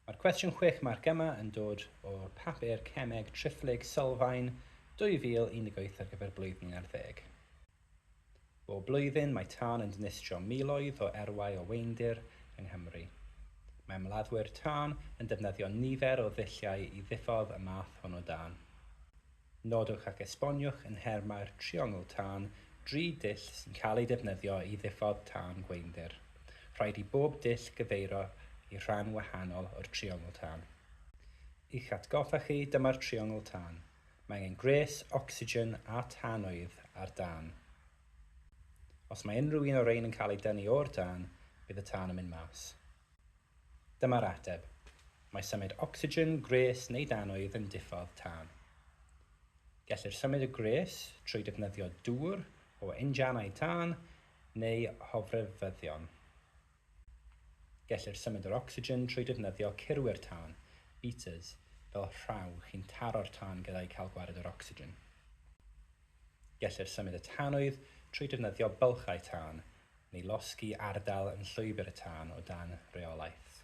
Mae'r cwestiwn 6 marc yma yn dod o'r papur Cemeg Triphlyg Sylfaen 2018 ar gyfer blwyddyn 11. Bob blwyddyn mae tân yn dinistrio miloedd o erwau o weundir yng Nghymru. Mae ymladdwyr tân yn defnyddio nifer o ddulliau i ddiffodd y math hwn o dân. Nodwch ac esboniwch yn nhermau'r triongl tân dri dull sy'n cael eu defnyddio i ddiffodd tân gweundir. Rhaid i bob dull gyfeirio i rhan wahanol o'r triongl tân. I'ch atgoffa chi, dyma'r triongl tân. Mae angen gwres, ocsigen a tanwydd ar dân. Os mae unrhyw un o'r rhain yn cael ei dynnu o'r tân, bydd y tân yn mynd mas. Dyma'r ateb. Mae symud ocsigen, gwres neu danwydd yn diffodd tân. Gellir symud y gwres trwy defnyddio dŵr o injanau tân neu hofrefyddion. Gellir symud yr ocsigen trwy defnyddio curwyr tân, beaters, fel rhaw chi'n taro'r tân gyda'u cael gwared o'r ocsigen. Gellir symud y tanwydd trwy defnyddio bylchau tân, neu losgi ardal yn llwybr y tân o dan reolaeth.